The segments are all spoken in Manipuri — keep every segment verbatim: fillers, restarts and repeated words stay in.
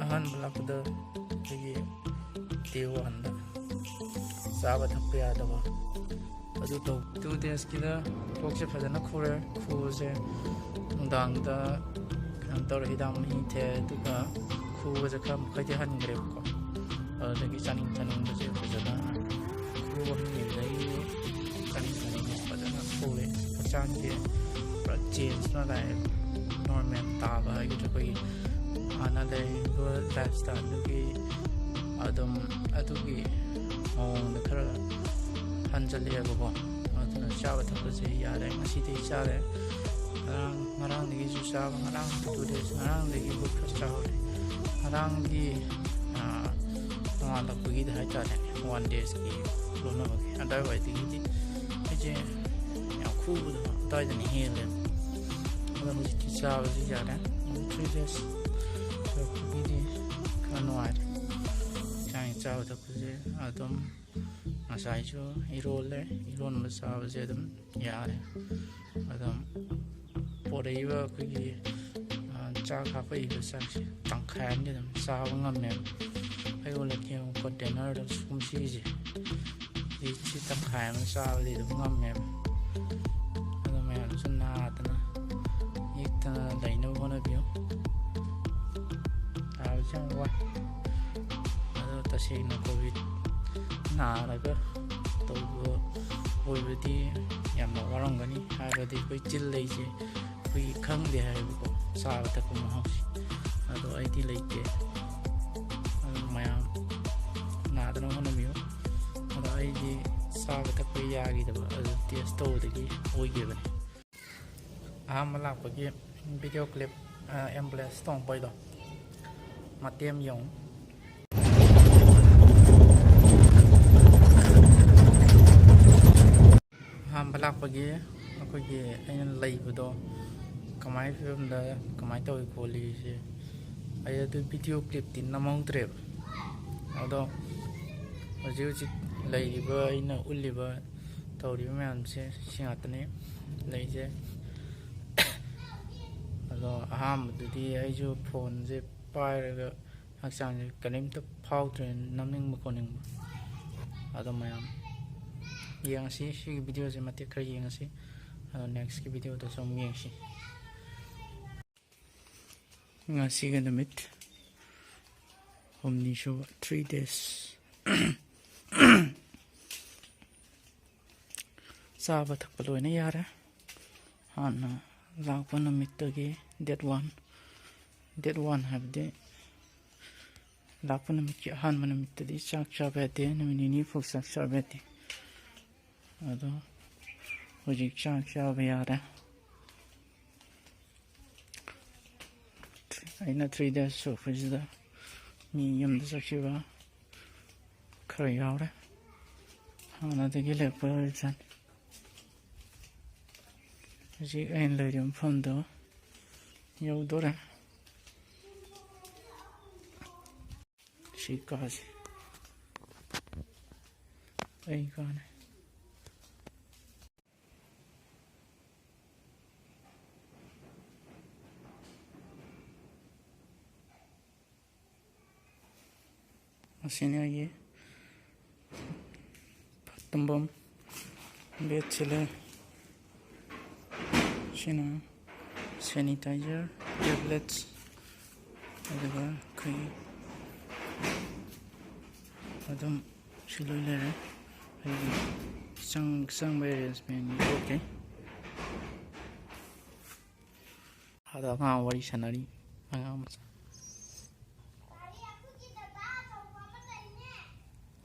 ꯑꯍꯥꯟꯕ ꯂꯥꯛꯄꯗ ꯑꯩꯈꯣꯏꯒꯤ ꯗꯦ ꯋꯥꯟꯗ ꯆꯥꯕ ꯊꯛꯄ ꯌꯥꯗꯕ ꯑꯗꯨ ꯇꯧ꯫ ꯇꯨ ꯗꯦꯖꯀꯤꯗ ꯀꯣꯛꯁꯦ ꯐꯖꯅ ꯈꯨꯔꯦ꯫ ꯈꯨꯕꯁꯦ ꯅꯨꯡꯗꯥꯡꯗ ꯀꯩꯅꯣ ꯇꯧꯔꯦ, ꯍꯤꯗꯥꯛ ꯃꯍꯤ ꯊꯛꯑꯦ, ꯑꯗꯨꯒ ꯈꯨꯕꯁꯦ ꯈꯔ ꯃꯈꯩꯗꯤ ꯍꯟꯈ꯭ꯔꯦꯕꯀꯣ꯫ ꯑꯗꯨꯗꯒꯤ ꯆꯥꯅꯤꯡ ꯊꯛꯅꯤꯡꯕꯁꯦ ꯐꯖꯅ ꯈꯨꯕ ꯍꯟꯈꯤꯕꯗꯒꯤ ꯆꯥꯅꯤꯡ ꯊꯛꯅꯤꯡꯕꯁꯦ ꯐꯖꯅ ꯈꯨꯔꯦ꯫ ꯍꯛꯆꯥꯡꯁꯦ ꯄꯨꯔꯥ ꯆꯦꯟꯖ ꯑꯃ ꯂꯥꯛꯑꯦ꯫ ꯅꯣꯔꯃꯦꯜ ꯇꯥꯕ ꯍꯥꯏꯒꯗ꯭ꯔꯥ, ꯑꯩꯈꯣꯏꯒꯤ ꯍꯥꯟꯅ ꯂꯩꯔꯤꯕ ꯂꯥꯏꯐ ꯁ꯭ꯇꯥꯏꯜꯗꯨꯒꯤ ꯑꯗꯨꯝ ꯑꯗꯨꯒꯤ ꯃꯑꯣꯡꯗ ꯈꯔ ꯍꯟꯖꯜꯂꯛꯑꯦꯕꯀꯣ꯫ ꯑꯗꯨꯅ ꯆꯥꯕ ꯊꯛꯄꯁꯦ ꯌꯥꯔꯦ, ꯉꯁꯤꯗꯤ ꯆꯥꯔꯦ꯫ ꯉꯔꯥꯡ, ꯉꯔꯥꯡꯗꯒꯤꯁꯨ ꯆꯥꯕ, ꯉꯔꯥꯡ ꯇꯨ ꯗꯦꯖ, ꯉꯔꯥꯡꯗꯒꯤ ꯕ꯭ꯔꯦꯛꯐꯥꯁ ꯆꯥꯍꯧꯔꯦ꯫ ꯉꯔꯥꯡꯒꯤ, ꯑꯥ, ꯅꯣꯡꯉꯥꯜꯂꯛꯄꯒꯤꯗ ꯍꯥꯏꯇꯥꯔꯦ, ꯋꯥꯟ ꯗꯦꯖꯀꯤ ꯂꯣꯟꯅꯕꯒꯤ ꯑꯗꯥꯏꯋꯥꯏꯗꯒꯤꯗꯤ ꯑꯩꯁꯦ ꯌꯥꯝ ꯈꯨꯕꯗꯣ ꯑꯗꯥꯏꯗꯅ ꯍꯦꯜꯂꯦ꯫ ꯑꯗꯣ ꯍꯧꯖꯤꯛꯇꯤ ꯆꯥꯕꯁꯤ ꯌꯥꯔꯦ꯫ ꯑꯗꯨ ꯊ꯭ꯔꯤ ꯗꯦꯖ ꯁꯨꯔꯛꯄꯒꯤꯗꯤ ꯈꯔ ꯅꯨꯡꯉꯥꯏꯔꯦ꯫ ꯆꯥꯛ ꯆꯥꯕ ꯊꯛꯄꯁꯦ ꯑꯗꯨꯝ ꯉꯁꯥꯏꯁꯨ ꯏꯔꯣꯜꯂꯦ꯫ ꯏꯔꯣꯟꯕ ꯆꯥꯕꯁꯦ ꯑꯗꯨꯝ ꯌꯥꯔꯦ꯫ ꯑꯗꯨꯝ ꯄꯣꯔꯛꯏꯕ ꯑꯩꯈꯣꯏꯒꯤ, ꯑ, ꯆꯥꯛ ꯍꯥꯞꯄꯛꯏꯕ ꯆꯥꯛꯁꯦ ꯇꯪꯈꯥꯏ ꯑꯃꯗꯤ ꯑꯗꯨꯝ ꯆꯥꯕ ꯉꯝꯃꯦꯕ꯫ ꯑꯩꯉꯣꯟꯗ ꯌꯦꯡꯉꯨꯀꯣ, ꯗꯤꯟꯅꯔꯗ ꯀꯨꯝꯁꯤꯒꯤꯁꯦ ꯁꯤ ꯇꯪꯈꯥꯏ ꯑꯃ ꯆꯥꯕꯗꯤ ꯑꯗꯨꯝ ꯉꯝꯃꯦꯕ꯫ ꯑꯗꯣ ꯃꯌꯥꯝꯁꯨ ꯅꯥꯗꯅ ꯌꯦꯛꯇꯅ ꯂꯩꯅꯕ ꯍꯣꯠꯅꯕꯤꯌꯨ꯫ ꯅꯥꯕꯁꯦ ꯌꯥꯝ ꯋꯥꯏ꯫ ꯑꯗꯣ ꯇꯁꯦꯡꯅ ꯀꯣꯚꯤꯗ ꯅꯥꯔꯒ ꯇꯧꯕ ꯑꯣꯏꯕꯗꯤ ꯌꯥꯝꯅ ꯋꯥꯔꯝꯒꯅꯤ, ꯍꯥꯏꯕꯗꯤ ꯑꯩꯈꯣꯏ ꯆꯤꯜ ꯂꯩꯁꯦ ꯑꯩꯈꯣꯏꯒꯤ ꯈꯪꯗꯦ ꯍꯥꯏꯕꯀꯣ, ꯆꯥꯕ ꯊꯛꯄ ꯃꯍꯥꯎꯁꯦ꯫ ꯑꯗꯣ ꯑꯩꯗꯤ ꯂꯩꯇꯦ꯫ ꯑꯗꯨ ꯃꯌꯥꯝ ꯅꯥꯗꯅꯕ ꯍꯣꯠꯅꯕꯤꯌꯨ꯫ ꯑꯗꯣ ꯑꯩꯗꯤ ꯆꯥꯕ ꯊꯛꯄ ꯌꯥꯈꯤꯗꯕ ꯑꯗꯨ ꯇꯦꯁ ꯇꯧꯕꯗꯒꯤ ꯑꯣꯏꯈꯤꯕꯅꯤ꯫ ꯑꯍꯥꯟꯕ ꯂꯥꯛꯄꯒꯤ ꯚꯤꯗꯤꯑꯣ ꯀ꯭ꯂꯤꯞ, ꯑꯦꯝꯕꯨꯂꯦꯟꯁ ꯇꯣꯡꯕꯩꯗꯣ ꯃꯇꯦꯛ ꯑꯃ ꯌꯦꯡꯉꯨ꯫ ꯑꯍꯥꯟꯕ ꯂꯥꯛꯄꯒꯤ ꯑꯩꯈꯣꯏꯒꯤ ꯑꯩꯅ ꯂꯩꯕꯗꯣ ꯀꯃꯥꯏꯅ ꯐꯤꯕꯝꯗ ꯀꯃꯥꯏꯅ ꯇꯧꯏ ꯈꯣꯠꯂꯤꯁꯦ ꯑꯩ ꯑꯗꯨ ꯚꯤꯗꯤꯑꯣ ꯀ꯭ꯂꯤꯞꯇꯤ ꯅꯝꯍꯧꯗ꯭ꯔꯦꯕ꯫ ꯑꯗꯣ ꯍꯧꯖꯤꯛ ꯍꯧꯖꯤꯛ ꯂꯩꯔꯤꯕ, ꯑꯩꯅ ꯎꯠꯂꯤꯕ ꯇꯧꯔꯤꯕ ꯃꯌꯥꯝꯁꯦ ꯁꯤ ꯉꯥꯛꯇꯅꯤ ꯂꯩꯁꯦ꯫ ꯑꯗꯣ ꯑꯍꯥꯟꯕꯗꯗꯤ ꯑꯩꯁꯨ ꯐꯣꯟꯁꯦ ꯄꯥꯏꯔꯒ ꯍꯛꯆꯥꯡꯁꯦ ꯀꯔꯤꯝꯇ ꯐꯥꯎꯗ꯭ꯔꯦ, ꯅꯝꯅꯤꯡꯕ ꯈꯣꯠꯅꯤꯡꯕ꯫ ꯑꯗꯣ ꯃꯌꯥꯝ ꯌꯦꯡꯉꯁꯤ, ꯁꯤꯒꯤ videoꯁꯦ ꯃꯇꯦꯛ ꯈꯔ ꯌꯦꯡꯉꯁꯤ, ꯑꯗꯣ nextꯀꯤ videoꯗꯁꯨ ꯑꯃꯨꯛ ꯌꯦꯡꯁꯤ꯫ ꯉꯁꯤꯒꯤ ꯅꯨꯃꯤꯠ ꯍꯨꯝꯅꯤ ꯁꯨꯕ, three days꯫ ꯆꯥꯕ ꯊꯛꯄ ꯂꯣꯏꯅ ꯌꯥꯔꯦ꯫ ꯍꯥꯟꯅ ꯂꯥꯛꯄ ꯅꯨꯃꯤꯠꯇꯒꯤ, date one, date one ꯍꯥꯏꯕꯗꯤ ꯂꯥꯛꯄ ꯅꯨꯃꯤꯠꯀꯤ ꯑꯍꯥꯟꯕ ꯅꯨꯃꯤꯠꯇꯗꯤ ꯆꯥꯛ ꯆꯥꯕ ꯌꯥꯗꯦ, ꯅꯨꯃꯤꯠ ꯅꯤꯅꯤ ꯐꯥꯎ ꯆꯥꯛ ꯆꯥꯕ ꯌꯥꯗꯦ꯫ ꯑꯗꯣ ꯍꯧꯖꯤꯛ ꯆꯥꯛ ꯆꯥꯕ ꯌꯥꯔꯦ꯫ ꯑꯩꯅ three days ꯁꯨꯔꯛꯄꯁꯤꯗ ꯃꯤ ꯌꯨꯝꯗ ꯆꯠꯈꯤꯕ ꯈꯔ ꯌꯥꯎꯔꯦ꯫ ꯍꯥꯟꯅꯗꯒꯤ ꯂꯩꯔꯛꯄ ꯑꯣꯏꯕꯖꯥꯠꯅꯤ꯫ ꯍꯧꯖꯤꯛ ꯑꯩꯅ ꯂꯩꯔꯤꯕ ꯃꯐꯝꯗꯣ ꯌꯧꯗꯣꯔꯦ꯫ ꯁꯤ ꯀꯥꯁꯦ ꯑꯩ ꯀꯥꯅꯦ꯫ ꯑꯁꯤꯅꯤ ꯑꯩꯒꯤ ꯇꯨꯝꯐꯝ, bedꯁꯤ ꯂꯩ꯫ ꯁꯤꯅ sanitizer, tablets, ꯑꯗꯨꯒ ꯑꯩꯈꯣꯏꯒꯤ ꯑꯗꯨꯝ ꯁꯤ ꯂꯣꯏ ꯂꯩꯔꯦ꯫ ꯑꯩꯒꯤ ꯆꯪ-, ꯆꯪꯕ arrangementꯅꯤ꯫ Okay꯫ ꯑꯗ ꯑꯉꯥꯡ ꯋꯥꯔꯤ ꯁꯥꯟꯅꯔꯤ, ꯑꯉꯥꯡ ꯃꯆꯥ꯫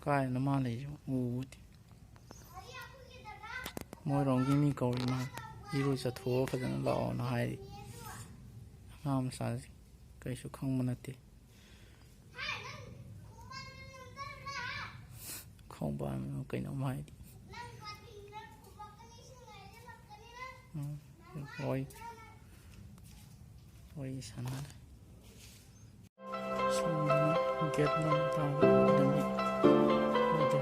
ꯀꯥꯏꯗꯅꯣ ꯃꯥ ꯂꯩꯔꯤꯁꯦ? ꯎꯕꯨꯗꯤ꯫ ꯃꯣꯏꯔꯣꯝꯒꯤ ꯃꯤ ꯀꯧꯔꯤ ꯃꯥ꯫ ꯏꯔꯨꯖꯊꯣꯛꯑꯣ ꯐꯖꯅ ꯂꯥꯛꯑꯣꯅ ꯍꯥꯏꯔꯤ꯫ ꯑꯉꯥꯡ ꯃꯆꯥꯁꯦ ꯀꯩꯁꯨ ꯈꯪꯕ ꯅꯠꯇꯦ꯫ ꯈꯣꯡꯕꯥꯟ ꯀꯩꯅꯣꯝ ꯍꯥꯏꯔꯤ꯫ ꯎꯝ, ꯋꯥꯔꯤ, ꯋꯥꯔꯤ ꯁꯥꯟꯅꯔꯦ꯫ ꯁꯣꯝꯗꯅ gate ꯂꯣꯝ ꯇꯥꯕ ꯂꯝꯕꯤ꯫ ꯑꯗꯨ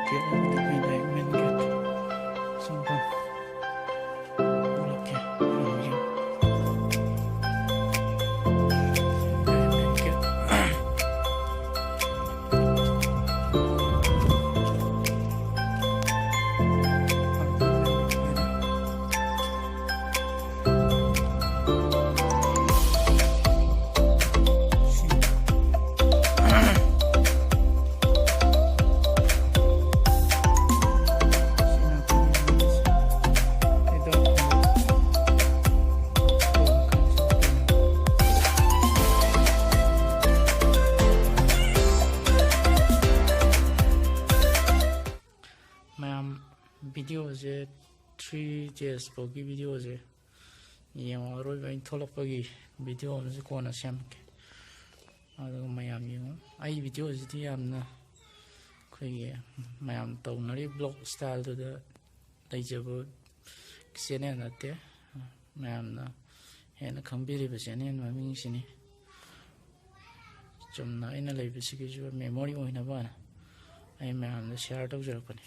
gate ꯑꯃꯗꯤ ꯂꯩ, main gate꯫ ꯁꯣꯝꯗ ꯎꯠꯂꯛꯀꯦ꯫ ꯌꯦꯡꯉꯨ, ꯌꯦꯡꯉꯨ꯫ ꯚꯤꯗꯤꯑꯣꯁꯦ ꯊ꯭ꯔꯤ ꯗꯦꯖ ꯐꯥꯎꯒꯤ ꯚꯤꯗꯤꯑꯣꯁꯦ ꯌꯦꯡꯉꯣ, ꯑꯔꯣꯏꯕ ꯑꯩꯅ ꯊꯣꯛꯂꯛꯄꯒꯤ ꯚꯤꯗꯤꯑꯣ ꯑꯃꯁꯨ ꯀꯣꯟꯅ ꯁꯦꯝꯃꯛꯀꯦ꯫ ꯑꯗꯨꯒ ꯃꯌꯥꯝ ꯌꯦꯡꯉꯣ꯫ ꯑꯩ ꯚꯤꯗꯤꯑꯣꯁꯤꯗꯤ ꯌꯥꯝꯅ ꯑꯩꯈꯣꯏꯒꯤ ꯃꯌꯥꯝ ꯇꯧꯅꯔꯤ ꯕ꯭ꯂꯣꯛ ꯁ꯭ꯇꯥꯏꯜꯗꯨꯗ ꯂꯩꯖꯕ ꯆꯦꯅꯦꯜ ꯅꯠꯇꯦ꯫ ꯃꯌꯥꯝꯅ ꯍꯦꯟꯅ ꯈꯪꯕꯤꯔꯤꯕ ꯆꯦꯅꯦꯜ ꯃꯃꯤꯡꯁꯤꯅꯤ꯫ ꯆꯨꯝꯅ ꯑꯩꯅ ꯂꯩꯕꯁꯤꯒꯤꯁꯨ ꯃꯦꯃꯣꯔꯤ ꯑꯣꯏꯅꯕꯅ ꯑꯩ ꯃꯌꯥꯝꯗ ꯁꯤꯌꯥꯔ ꯇꯧꯖꯔꯛꯄꯅꯤ꯫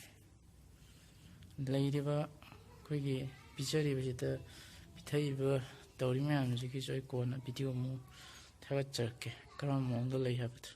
ꯂꯩꯔꯤꯕ ꯑꯩꯈꯣꯏꯒꯤ ꯄꯤꯖꯔꯤꯕꯁꯤꯗ ꯄꯤꯊꯛꯏꯕ ꯇꯧꯔꯤ ꯃꯌꯥꯝꯁꯤꯒꯤꯁꯨ ꯑꯩ ꯀꯣꯟꯅ ꯚꯤꯗꯤꯑꯣ ꯑꯃꯨꯛ ꯊꯥꯒꯠꯆꯔꯛꯀꯦ, ꯀꯔꯝꯕ ꯃꯑꯣꯡꯗ ꯂꯩ ꯍꯥꯏꯕꯗꯣ꯫